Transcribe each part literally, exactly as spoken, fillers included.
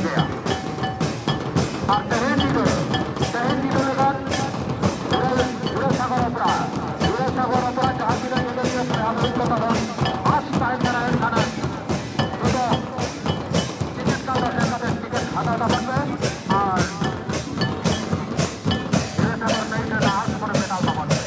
ᱜᱮᱭᱟ᱾ ᱟᱨ ᱛᱮᱦᱮᱧ ᱧᱤᱫᱟᱹ, ᱛᱮᱦᱮᱧ ᱧᱤᱫᱟᱹ ᱞᱟᱹᱜᱤᱫ ᱡᱩᱲᱟᱹ, ᱡᱩᱲᱟᱹ ᱥᱟᱜᱚᱨ ᱚᱯᱮᱨᱟ, ᱡᱩᱲᱟᱹ ᱥᱟᱜᱚᱨ ᱚᱯᱮᱨᱟ ᱡᱟᱦᱟᱸ ᱛᱤᱱᱟᱹᱜ ᱧᱤᱫᱟᱹ ᱱᱤᱭᱟᱹ ᱯᱨᱚᱭᱟᱜᱽ ᱦᱩᱭᱩᱜ ᱠᱟᱱ ᱛᱟᱵᱚᱱ, ᱟᱥ ᱛᱟᱦᱮᱱ ᱠᱟᱱᱟ ᱮᱱᱠᱷᱟᱱ ᱱᱤᱛᱚᱜ ᱴᱤᱠᱤᱴ ᱠᱟᱣᱩᱱᱴᱟᱨ ᱥᱮᱱ ᱠᱟᱛᱮ ᱴᱤᱠᱤᱴ ᱦᱟᱛᱟᱣ ᱛᱟᱵᱚᱱ ᱯᱮ᱾ ᱟᱨ ᱡᱩᱲᱟᱹ ᱥᱟᱜᱚᱨ ᱱᱟᱭᱤᱴ ᱨᱮᱱᱟᱜ ᱟᱥ ᱠᱚᱨᱮ ᱢᱮᱴᱟᱣ ᱛᱟᱵᱚᱱ ᱯᱮ᱾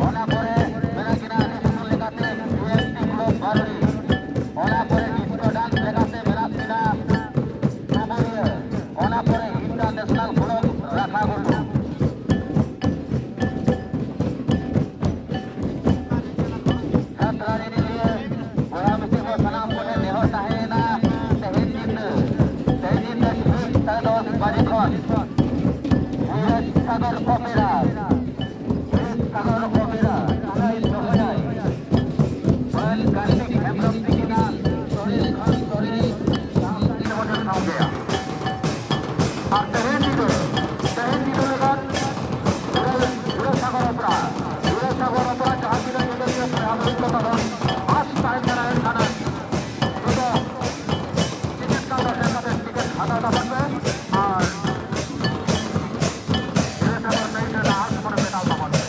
ᱚᱱᱟ ᱯᱚᱨᱮ ᱢᱮᱱᱟᱜ ᱠᱤᱱᱟ ᱟᱹᱰᱤ ᱧᱩᱛᱩᱢ ᱞᱮᱠᱟᱛᱮ ᱵᱤ ᱮᱥ ᱯᱤ ᱠᱞᱟᱵᱽ ᱵᱟᱨᱚᱰᱤ᱾ ᱚᱱᱟ ᱯᱚᱨᱮ ᱰᱤᱥᱠᱳ ᱰᱟᱱᱥ ᱞᱮᱠᱟᱛᱮ ᱢᱮᱱᱟᱜ ᱠᱤᱱᱟ ᱰᱩᱢᱩᱨᱤᱭᱟᱹ᱾ ᱚᱱᱟ ᱯᱚᱨᱮ ᱤᱱᱴᱟᱨᱱᱮᱥᱱᱟᱞ ᱠᱞᱟᱵᱽ ᱨᱟᱠᱷᱟ ᱜᱷᱩᱴᱩ᱾ ᱥᱟᱱᱛᱟᱲᱤ ᱨᱮ ᱵᱚᱭᱦᱟ ᱢᱤᱥᱤ ᱠᱚ ᱥᱟᱱᱟᱢ ᱠᱚᱴᱷᱮᱱ ᱱᱮᱦᱚᱨ ᱛᱟᱦᱮᱸᱭᱮᱱᱟ, ᱛᱮᱦᱮᱧ ᱧᱤᱫᱟᱹ, ᱛᱮᱦᱮᱧ ᱧᱤᱫᱟᱹ ᱴᱷᱤᱠ ᱥᱟᱲᱮ ᱫᱚᱥ ᱵᱟᱡᱮ ᱠᱷᱚᱱ ᱥᱟᱜᱚᱨ ᱚᱯᱮᱨᱟ, ᱥᱟᱜᱚᱨ ᱚᱯᱮᱨᱟ ᱥᱟᱭ ᱫᱚᱦᱚᱭᱟᱭ ᱢᱟᱹᱱ ᱠᱟᱨᱛᱤᱠ ᱦᱮᱢᱵᱽᱨᱚᱢ ᱛᱤᱠᱤᱱᱟᱜ ᱥᱚᱨᱮᱥ ᱠᱷᱚᱱ ᱥᱚᱨᱮᱥ ᱥᱟᱶᱛᱟ ᱡᱤᱵᱚᱱ ᱮ ᱥᱟᱶ ᱜᱮᱭᱟ᱾ ᱟᱨ ᱛᱮᱦᱮᱧ ᱧᱤᱫᱟᱹ, ᱛᱮᱦᱮᱧ ᱧᱤᱫᱟᱹ ᱞᱟᱹᱜᱤᱫ ᱡᱩᱲᱟᱹ, ᱡᱩᱲᱟᱹ ᱥᱟᱜᱚᱨ ᱚᱯᱮᱨᱟ, ᱡᱩᱲᱟᱹ ᱥᱟᱜᱚᱨ ᱚᱯᱮᱨᱟ ᱡᱟᱦᱟᱸ ᱛᱤᱱᱟᱹᱜ ᱧᱤᱫᱟᱹ ᱱᱤᱭᱟᱹ ᱯᱨᱚᱭᱟᱜᱽ ᱦᱩᱭᱩᱜ ᱠᱟᱱ ᱛᱟᱵᱚᱱ, ᱟᱥ ᱛᱟᱦᱮᱱ ᱠᱟᱱᱟ ᱮᱱᱠᱷᱟᱱ ᱱᱤᱛᱚᱜ ᱴᱤᱠᱤᱴ ᱠᱟᱣᱩᱱᱴᱟᱨ ᱥᱮᱱ ᱠᱟᱛᱮ ᱴᱤᱠᱤᱴ ᱦᱟᱛᱟᱣ ᱛᱟᱵᱚᱱ ᱯᱮ᱾ ᱟᱨ ᱡᱩᱲᱟᱹ ᱥᱟᱜᱚᱨ ᱱᱟᱭᱤᱴ ᱨᱮᱱᱟᱜ ᱟᱥ ᱠᱚᱨᱮ ᱢᱮᱴᱟᱣ ᱛᱟᱵᱚᱱ ᱯᱮ᱾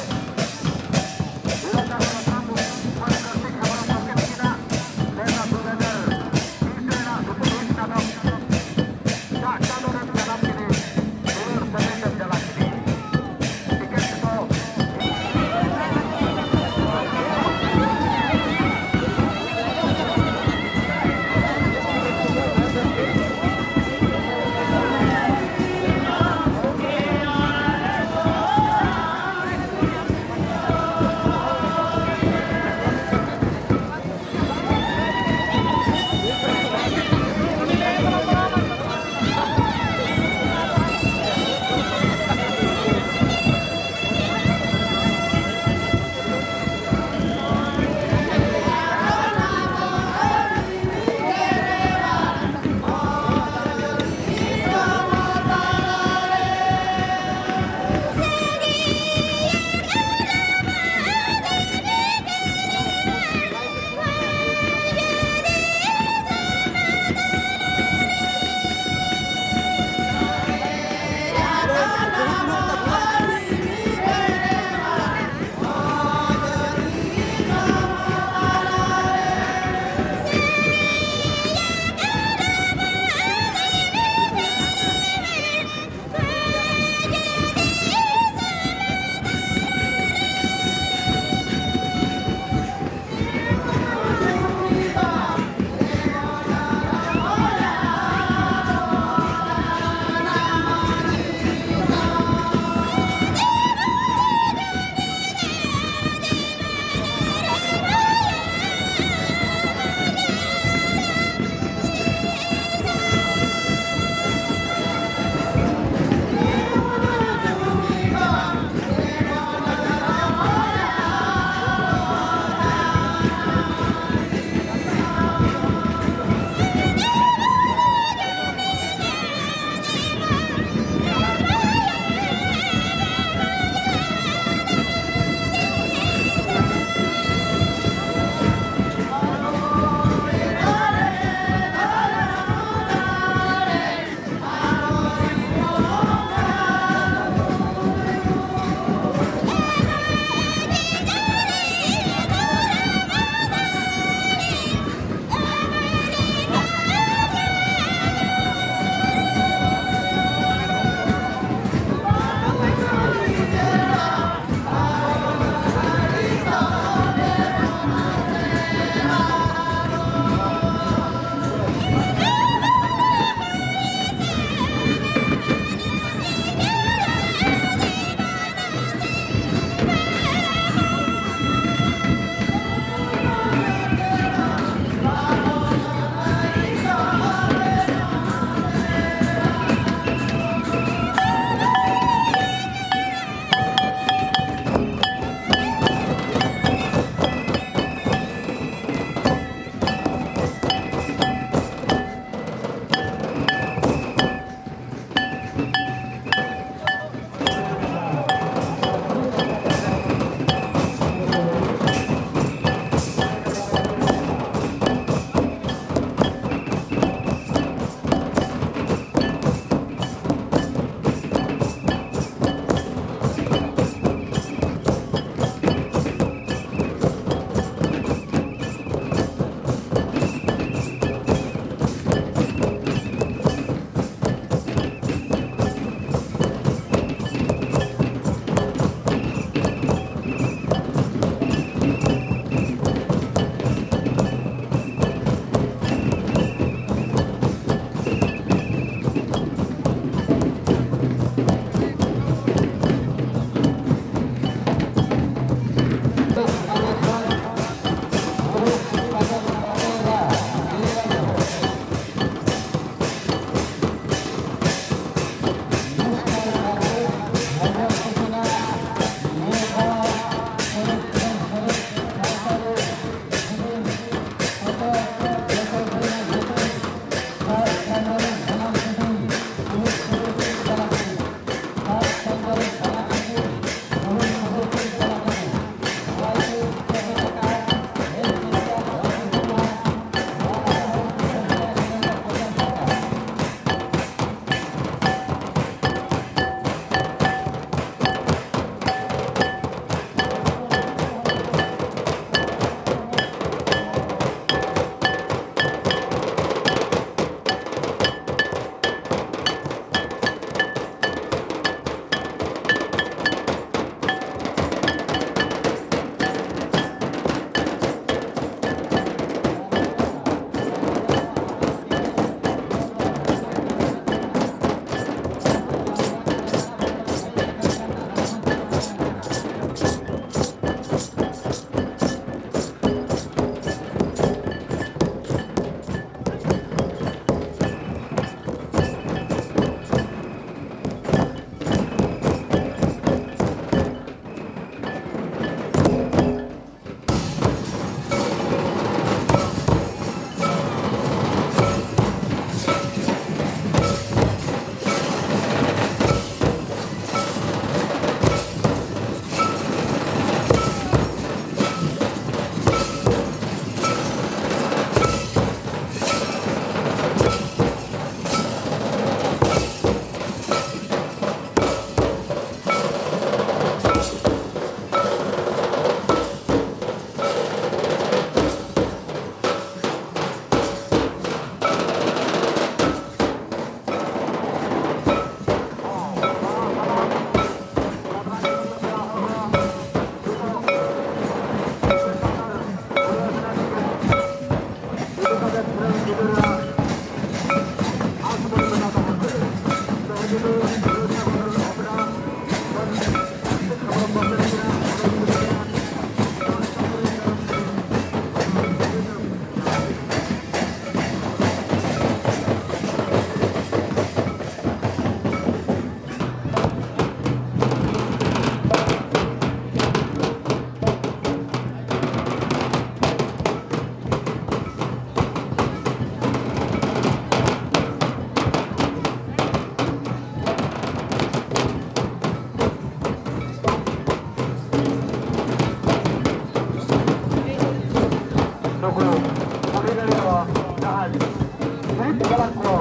ᱪᱟᱞᱟᱜ ᱠᱚ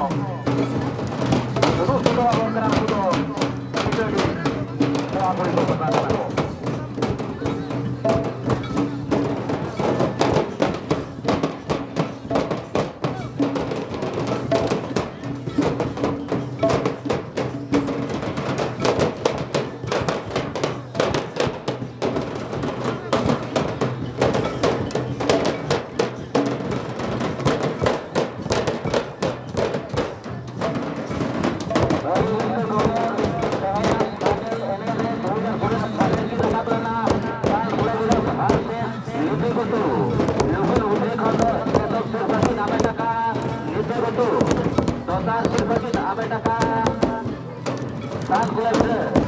ᱩᱫᱩᱜ ᱥᱚᱫᱚᱨ ᱟᱵᱚᱱ ᱠᱟᱱᱟ, ᱩᱱᱠᱩ ᱫᱚ ᱠᱷᱤᱪᱟᱹᱲᱤ ᱱᱚᱣᱟ ᱠᱚᱨᱮ ᱠᱚ ᱥᱟᱯᱲᱟᱣ ᱠᱟᱱᱟ ᱠᱚ᱾ ᱫᱚᱥᱟᱨ ᱥᱤᱨᱯᱟᱹ ᱠᱤᱱ ᱦᱟᱢᱮᱴ ᱟᱠᱟᱫ ᱥᱟᱛ ᱠᱚᱲᱟ ᱜᱤᱫᱽᱨᱟᱹ᱾